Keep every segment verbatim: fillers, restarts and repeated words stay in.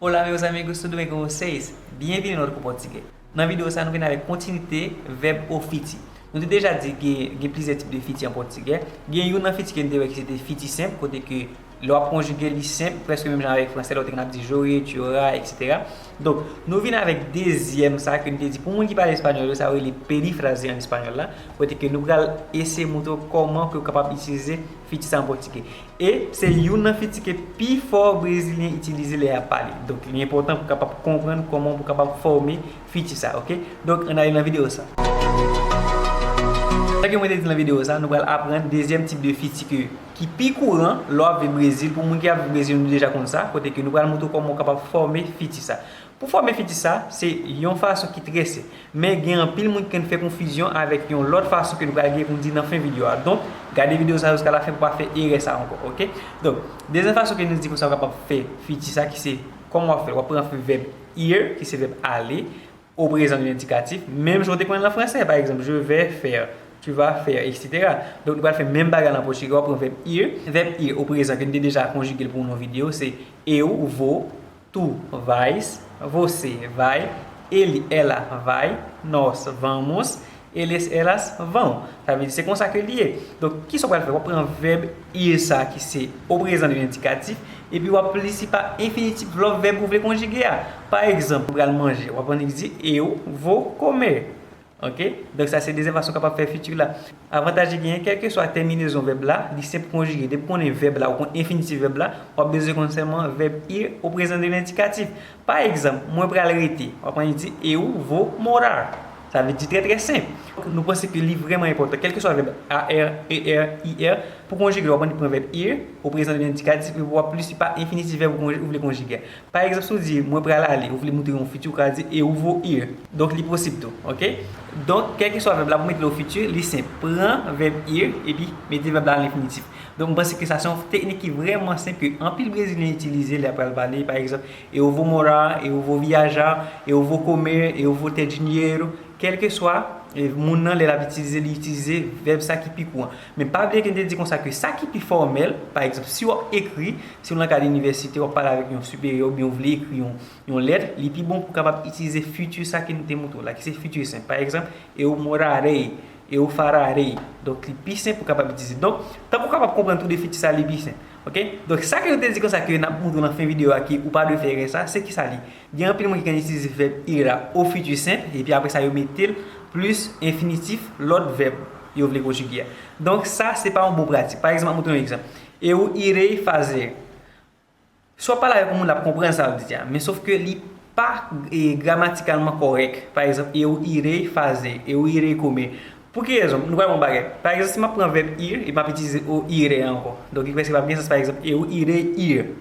Hola, meus amigos, tudo bem com vocês? Bienvenido com Português. Nan videyo sa, nou vin avèk kontinite vèb o fiti. Nou te deja di gen, gen plizyè tip de fiti an pòtigè. Gen youn nan fiti ke n te wè ki se te fiti senp, kote ke lè w ap konjige li senp, prèske menm jan avèk franse, lè w te konn ap di j'aurais, tu auras, et cetera. Donk, nou vin avèk dezyèm sa ke n te di pou moun ki pale espanyòl yo, sa yo rele perifraze an espanyòl la, kote ke nou pral eseye montre w kòman ke w kapab itilize fiti sa an pòtigè. E se youn nan fiti ke pifò Brezilyen itilize lè y ap pale. Donk, li enpòtan pou w kapab konprann kòman pou w kapab fòme fiti sa, oke? Donk, ann ale nan videyo sa. Sa ke mwen te di nan videyo sa, nou pral aprann dezyèm tip de fiti ke, ki pi kouran lè w ap viv Brezil. Pou moun ki ap viv Brezil, nou deja konn sa, kote ke nou pral montre w kòman w kapab fòme fiti sa. Pou fòme fiti sa, se yon fason ki trè senp. Men gen anpil moun ki konn fè konfizyon avèk yon lòt fason ke nou pral gen pou n di nan fen videyo a. Donk, gade videyo sa jiska lafen pou w pa fè erè sa ankò, oke? Donk, dezyèm fason ke nou di konsa w kapab fè fiti sa, ki se kòman w ap fè l. W ap pran vèb ir, ki se vèb ale, au présent de l'indicatif, menm jan w te konn nan franse, pa egzanp, je vais faire, tu vas faire, et cetera. Donk, nou pral fè menm bagay la an pòtigè, w ap pran vèb ir, vèb ir au présent ke n te deja konjige l pou yon videyo, se eu vou, tu vais, você vai, ele, ela vai, nós vamos, eles, elas vão. Sa vle di, se konsa ke li ye. Donk, kisa w pral fè? W ap pran vèb ir sa ki se au présent de l'indicatif, epi w ap plis li pa enfinitif lòt vèb ou vle konjige a. Pa egzanp, ou pral manje, w ap annik di eu vou comer. Oke? Donk, sa se dezyèm fason w kapab fè fiti la. Avantaj ki genyen, kèlkeswa tèminezon vèb la, li senp pou konjige. Depi w konnen vèb la, ou konn enfinitif vèb la, w ap bezwen konn sèlman vèb ir au présent de l'indicatif. Pa egzanp, mwen pral rete. W ap annik di eu vou morar. Sa vle di trè, trè senp. Nou panse ke li vrèman enpòtan. Kèlkeswa vèb ar, er, ir, pou konjige, w ap annik pran vèb ir au présent de l'indicatif, epi w ap plis li pa enfinitif vèb ou konj-, ou vle konjige. Pa egzanp, si w di, mwen pral ale, ou vle montre yon fiti, ou ka di, eu vou ir. Donk, li posib tou, oke? Donk, kèlkeswa vèb la, pou mete l o fiti, li senp. Pran vèb ir, epi mete vèb la a lenfinitif. Donk, mwen panse ke sa se yon teknik ki vrèman senp ke anpil Brezilyen itilize lè y ap pral pale. Pa egzanp, eu vou morar, eu vou viajar, eu vou comer, eu vou ter dinheiro. Kèlkeswa, e, moun nan, lè l ap itilize, li itilize vèb sa ki pi kouran. Men pa bliye ke n te di konsa ke sa ki pi fòmèl, pa egzanp, si w ap ekri, si w nan kad inivèsite, w ap pale avèk yon siperyè oubyen w vle ekri yon, yon lèt, li pi bon pou w kapab itilize fiti sa ke n te montre w la, ki se fiti senp. Pa egzanp, eu morarei, eu fararei. Donk, li pi senp pou w kapab itilize. Donk, tankou w kapab konprann tou de fiti sa, li pi senp. Oke? Donk, sa ke nou te di konsa ke n ap montre w nan fen videyo a, ke ou pa dwe fè erè sa, se ki sa li? Gen anpil moun ki konn itilize vèb ir la o fiti senp, epi apre sa, yo mete l plis enfinitif lòt vèb yo vle konjige a. Donk, sa, se pa yon bon pratik. Pa egzanp, m ap montre yon egzanp. Eu irei fazer. Si w ap pale avèk yon moun, l ap konprann sa w ap di a. Men sòf ke li pa, e, gramatikalman kòrèk. Pa egzanp, eu irei fazer, eu irei comer. Pou ki rezon? Nou pral wè yon bagay. Pa egzanp, si m ap pran vèb ir, e m ap itilize o irei ankò. Donk, li prèske p ap gen sans, pa egzanp, eu irei ir.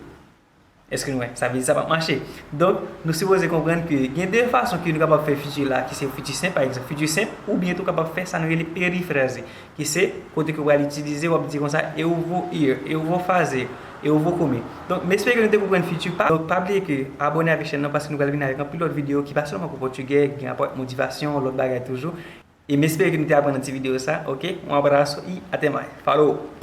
Èske nou wè? Sa vle di sa p ap mache. Donk, nou sipoze konprann ke gen de fason ke nou kapab fè fiti la, ki se fiti senp, pa egzanp, fiti senp, oubyen tou kapab fè sa nou rele perifraze, ki se kote ke w pral itilize, w ap di konsa, eu vou ir, eu vou fazer, eu vou comer. Donk, m espere ke nou te konprann fiti pa. Donk, pa bliye ke abòne avèk chèn nan, paske nou pral vin avèk anpil lòt videyo ki pa sèlman pou pòtigè, gen rapò ak motivasyon, lòt bagay toujou. E m espere ke nou te aprann nan ti videyo sa, oke? Un abraço e até mais. Falou!